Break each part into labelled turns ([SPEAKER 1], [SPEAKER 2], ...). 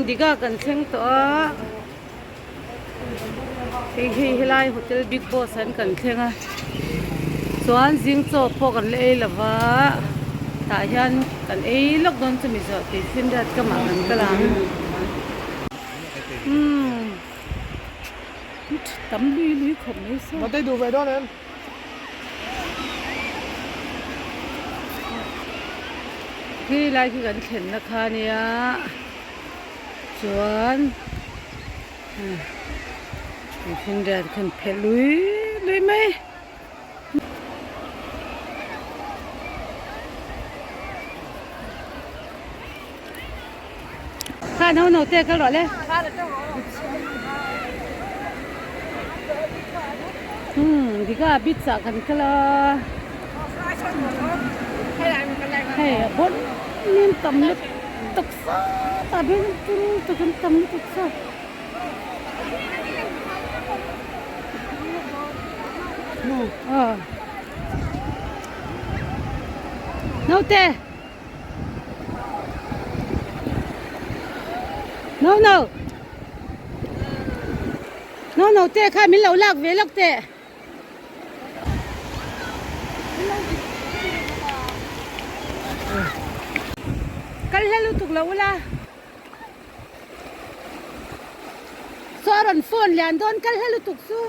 [SPEAKER 1] Digha kan thleng tawh a hei hi helai hotel big boss an kan thleng a chuan zing chaw pawh kan la ei lo va tah hian kan ei lawk dawn chumi zawh tih finriat kamah kan kal ang umm tam lui lui khawp mai saw. Khi lai khi kan thlenna kha nia chuan tuifinriat khan phelh lui lui mai. Kha no no te kal rawh le. Hmm, Digha beach ah kan kal a. Hei a bon nin tam lutuk sa ta ben tun tukin tam lutuk sa. Naute. No no. No no te kha min lo lak ve lawk teh. Kal hla lutuk lo ula. Saw a rawn phone lian dawn kal hla lutuk chu.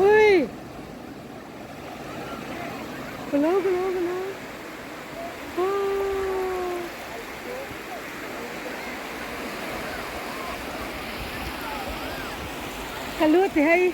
[SPEAKER 1] Ui. Hello, hello, hello. Oh. Ka lu ti hei.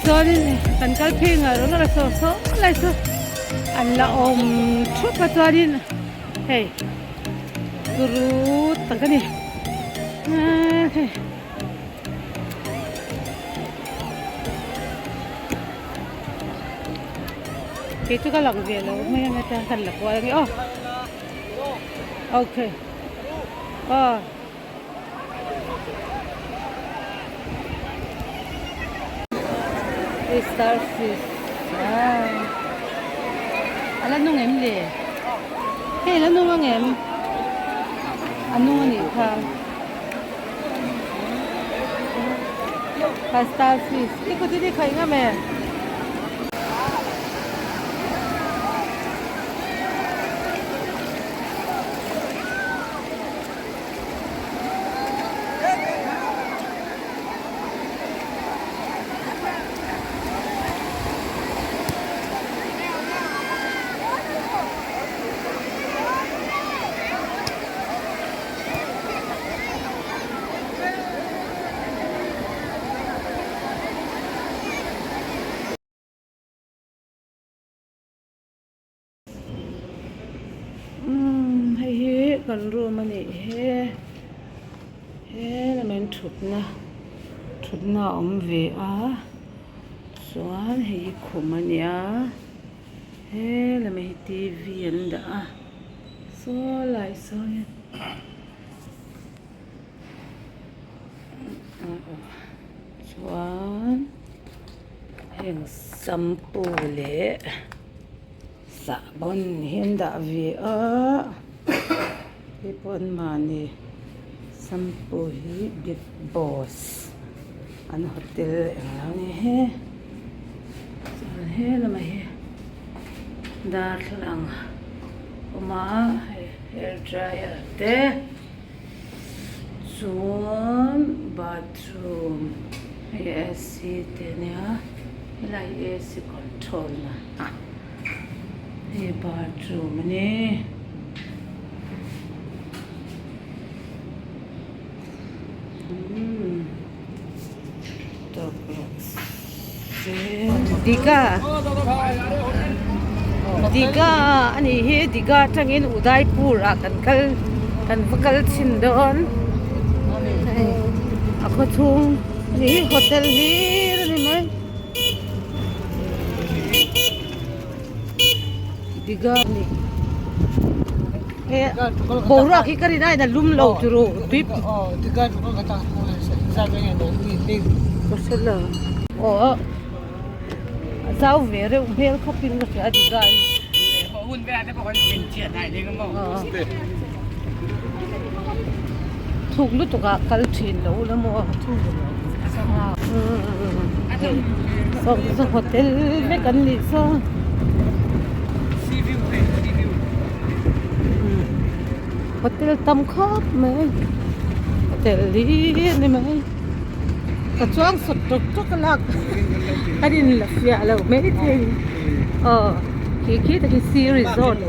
[SPEAKER 1] Tichuanin kan kal phei ngar ngar a saw saw lai chu an la awm thup a chuanin hei turu tak a ni hei. Kei chu ka lang ve lo mai ang atang kan la kual ange aw okay aw. Hei starfish a la nung em le hei a la nung ang em a nung a nih kha kha starfish i kut in i khaih ngam em. Umm hei hi kan room a nih hi he lamain thutna thutna a awm ve a chuan hei hi khum a nia he lamah hi t v an dah a saw lai saw hian chuan heng shampoo leh. Sahbawn hi an dah ve a hei pawh an mahni shampoo hi big boss an hotel eng lo ni he chuan he lamah hi darthlalang a awm a hei hair dryer te chuan bathroom hei ac te ania helai hi ac control na. Hei bathroom a ni. Digha Digha a nih hi Digha atangin Udaipur ah kan kal kan va kal chhin dawn hei a khaw chhung a ni hi hotel hlir a ni mai. Digha ni he boruak hi ka rin aiin a lum lo turu tui aw a zau ve reuh hmel khawp in ka hria a Digha hi thuk lutuk ah kal thin lo la maw. Saw hotel vek an nih saw hotel tam khawp mai hotel hi a ni mai ka chuang sawt tawk tawk a lak an in la fiah lo maithei aw khi khi te khi sea resort.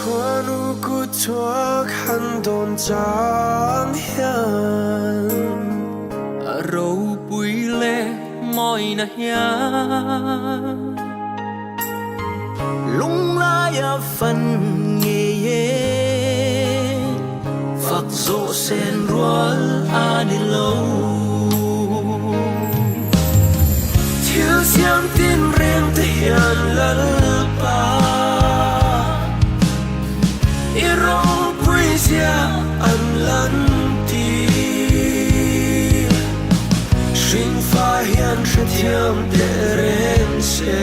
[SPEAKER 2] Khuanu kut chhuak han dawn chang hian. A ropui leh mawina hian. Lunglaia fan ngei e. Fak zawh sen rual a ni lo. Thil siam tin reng te hian Lalpa i ropui zia an lan tir. Hringfa hian hrethiam teh reng se.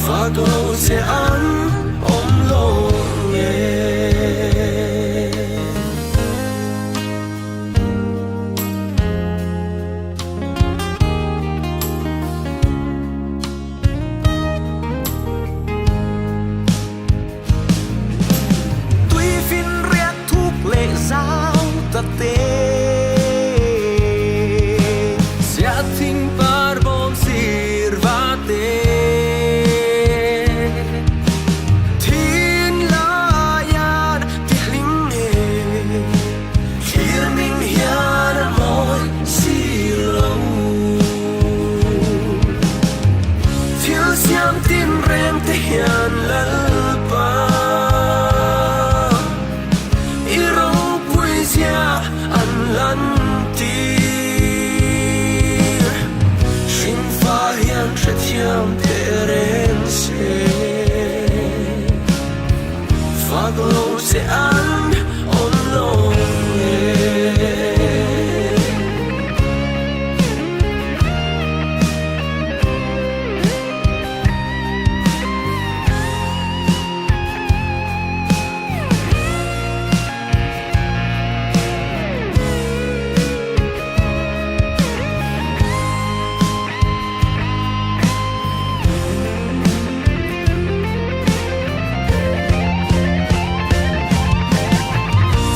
[SPEAKER 2] Fak lo che an awm lo nge. Tuifin riak thuk leh zau tak te. Ziah thing par bawm sir va te. Thin laian ti hling nge. Thlir ning hian a mawi si lo. Thil siam tin reng te hian Lalpa i ropui zia an lan tir. Hringfa hian hrethiam teh reng se. Fak lo che an awm lo nge.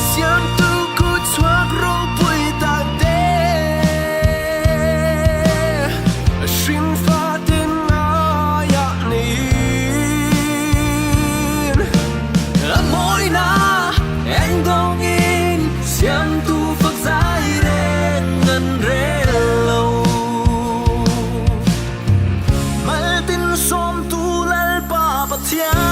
[SPEAKER 2] Siamtu kut chhuak ropui tak te Hringfa tin ngaiah niin A mawina eng dawngin Siamtu fak zai reng an rel lo. Maltin sawmtu Lalpa Pathian.